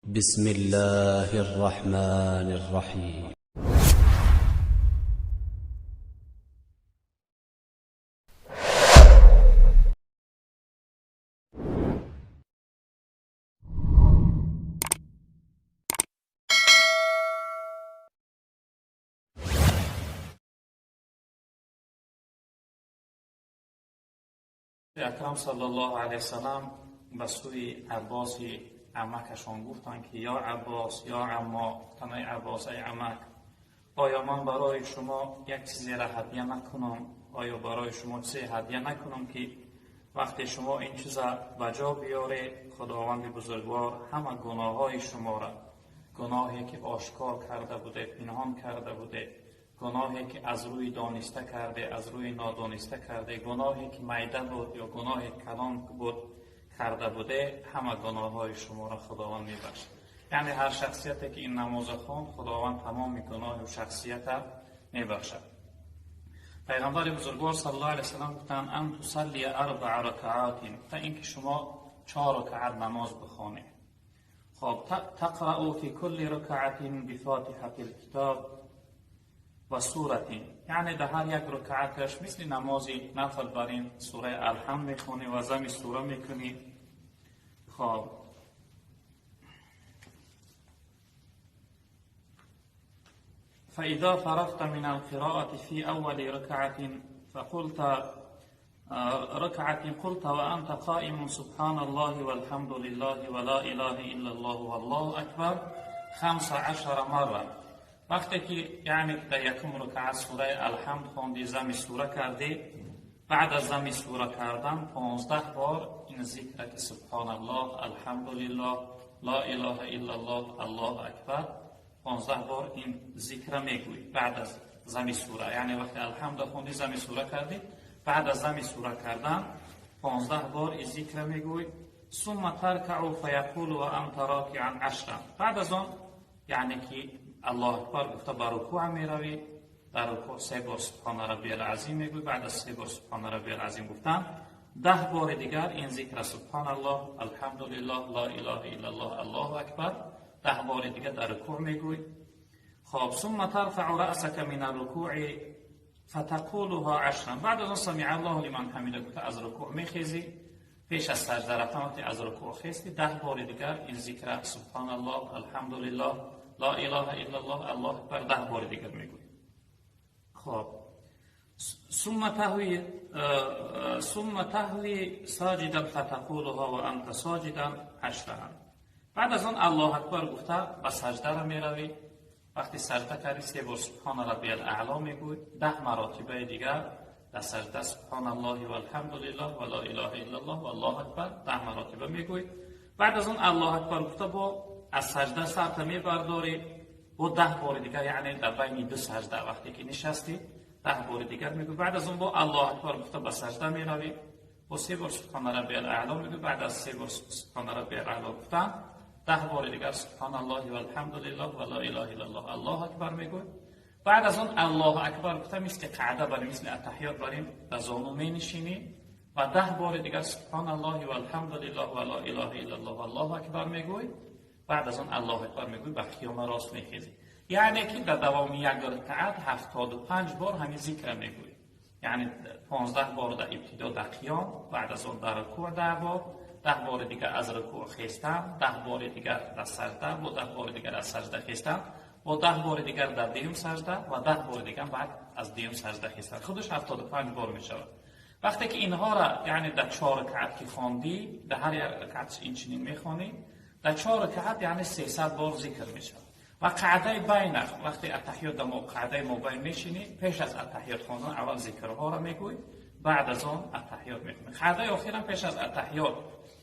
بسم الله الرحمن الرحيم. Акрам саллаллоҳу алайҳи васаллам ба сӯи Аббоси амакашон гуфтанд, ки ё Аббос, ё аммо, гуфтанд: эй Аббос, эй амак, оё ман барои шумо як чизеро ҳадя накунам? Оё барои шумо чизе ҳадя накунам, ки вақте шумо ин чиза ба ҷо биёред, Худованди бузургвор ҳама гуноҳҳои шуморо, гуноҳе ки ошкор карда будед, пинҳон карда будед, гуноҳе ки аз рӯи дониста карде, аз рӯи нодониста карде, гуноҳе ки майда буд ё гуноҳе калон буд карда буде, ҳама гуноҳҳои шуморо Худованд мебахшад. Яъне ҳар шахсияте ки ин намоза хонд, Худованд тамоми гуноҳи шахсията мебахшад. Пайғамбари бузургвор саллаллоҳу алайҳи васаллам гуфтанд: ан тусаллия арбаа ракаатин, та ин ки шумо 4 ракаат намоз бихонед. Хоб, тақраъу фи кулли ракаатин бифотиҳати лкитоб ва суратин, яъне дар ҳар як ракааташ мисли намози нафл бар ин сураи Алҳамд мехонӣ ва зами сура мекунӣ. Хоб, فإذا فرغت من القراءة في أول ركعة فقلت ركعة قلت وأنت قائم سبحان الله والحمد لله ولا إله إلا الله والله أكبر 15 مرة. وقتی که یعنی در یکم رکعت سوره الحمد خواندی، زم سوره کردی، بعد از زم سوره کردن 15 بار این ذکر که سبحان الله، الحمدلله، لا اله الا الله، الله اکبر، 15 بار این ذکر میگویی بعد از زم سوره. یعنی وقتی الحمد خوندی، زم سوره کردی، بعد از زم سوره کردن 15 بار این ذکر میگویی. ثم ترکع فیقول و انت راکعا 10. بعد از آن یعنی که الله اکبر گفته به رکوع میروی، در رکوع 3 بار سبحان ربی العظیم میگوی. بعد از 3 بار سبحان ربی العظیم گفتن 10 بار دیگر این ذکر سبحان الله، الحمدلله، لا اله الا الله، الله اکبر، 10 بار دیگر در رکوع میگوی. خب، ثم ترفع رأسك من الركوع فتقولها 10. بعد از آن سمع الله لمن حمیده گفته از رکوع میخیزی، پیش از سجده رفتن وقتی از رکوع خیستی 10 بار دیگر این ذکر سبحان الله، الحمدلله، لا اله الا الله، الله اکبر 10 بار دیگر میگویی. خب، ثم تهوی ساجدا فتقولها و انت ساجدا 10. بعد از آن الله اکبر گفته به سجده را میروی. وقتی سجده کردی 3 بار سبحان ربی الاعلی میگوی، 10 مراتبه دیگر در سجده سبحان الله و الحمدلله و لا اله الا الله و الله اکبر 10 مراتبه میگوی. بعد از آن الله اکبر گفته با از سجده سرت میبرداری با 10 بار دیگر، یعنی در بین 2 سجده وقتی که نشستی 10 بار دیگر میگوی. بعد از اون با الله اکبر گفته به سجده میروی، با 3 بار سبحان ربی الاعلی میگوی. بعد از 3 بار سبحان ربی الاعلی گفتن 10 بار دیگر سبحان الله و الحمدلله و لا اله الا الله، الله اکبر میگوی. بعد از اون الله اکبر گفته مثل قعده بریم، مثل التحیات بریم، در زانو مینشینی و 10 بار دیگر سبحان الله و الحمدلله و لا اله الا الله و الله اکبر میگوی. بعد از آن الله اکبر میگوی، به قیام راست میخیزی. یعنی که در دوام یک رکعت 75 بار همین ذکر میگوی. یعنی 15 بار در ابتدا در قیام، بعد از آن در رکوع 10 بار، 10 بار دیگر از رکوع خیستن، 10 بار دیگر در سجده و 10 بار دیگر از سجده خیستن و 10 بار دیگر در دیوم سجده و 10 بار دیگر بعد از دیوم سجده خیستن، خودش 75 بار میشود. وقتی که اینها را یعنی در 4 رکعت که خواندی، در هر یک رکعت این چنین میخوانی، در 4 رکعت یعنی 300 بار ذکر میشود. و قعده بین وقتی التحیات در قعده مابین میشینی، پیش از التحیات خواندن اول ذکرها را میگوی، بعد از آن التحیات میخونی. قعده آخرم پیش از التحیات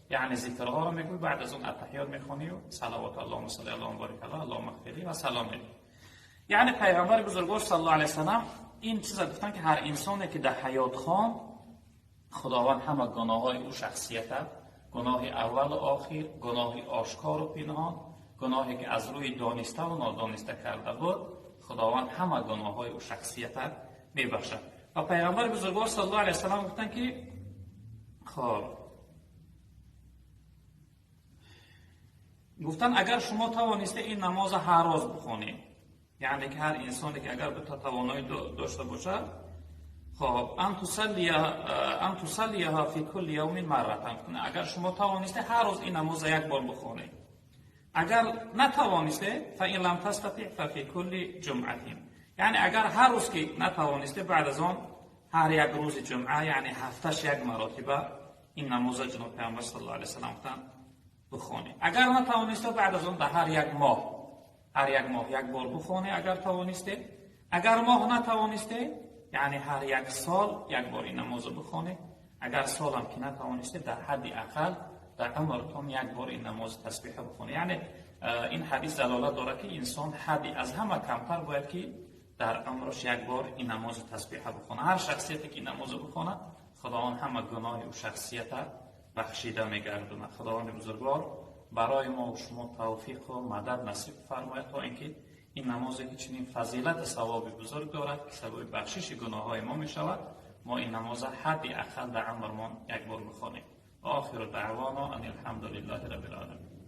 یعنی ذکرها را میگوی، بعد از اون التحیات میخونی و صلوات اللهم صل علی مبارک الله اللهم اغفر و سلام میدی. یعنی پیغمبر بزرگوار صلی الله علیه و سلم این چیزا گفتن که هر انسانی که در حیات خواند، خداوند همه گناه‌های او شخصیت، گناه اول و آخر، گناه آشکار و پنهان، گناهی که از روی دانسته و نادانسته کرده بود، خداوند همه گناه‌های او شخصیت میبخشد. و پیغمبر بزرگوار صلی الله علیه و سلم گفتن که خب Гуфтан агар шумо тавонисте ин намоза ҳар рӯз бихонед, яъне ки ҳар инсоне ки агар бита тавоноӣ дошта бошад, хоб أن تصليها في كل يوم مرة. Агар шумо тавонисте ҳар рӯз ин намоза як бор бихонед, агар натавонисте فإن لم تستطع ففي كل جمعة, яъне агар ҳар рӯз ки натавонисте, баъд аз он ҳар як рӯзи ҷумъа, яъне ҳафташ як маротиба ин намоза ҷаноб Паёмбар صلى الله عليه وسلم гуфтанд бихонед. Агар натавонисте, баъд аз он дар ҳар як моҳ, ҳар як моҳ як бор бихонед агар тавонисте. Агар моҳ натавонисте, яъне ҳар як сол як бор ин намозро бихонед. Агар солам ки натавонисте, дар ҳадди ақал дар умртон як бор ин намози тасбиҳа бихонед. Яъне ин ҳадис далолат дорад, ки инсон ҳадди аз ҳама камтар бояд ки дар умраш як бор ин намози тасбиҳа бихонад. Ҳар шахсияте ки ин намозро бихонад, Худованд ҳама гуноҳи ӯ шахсията бахшида мегардонад. Худованди бузургвор барои мо шумо тавфиқу мадад насиб фармояд, то инки ин намозе ки чунин фазилати савоби бузург дорад, ки сабаби бахшиши гуноҳҳои мо мешавад, мо ин намоза ҳадди ақал дар умрмон як бор бихонем. آخر دعوانا أن الحمد لله رب العالمين.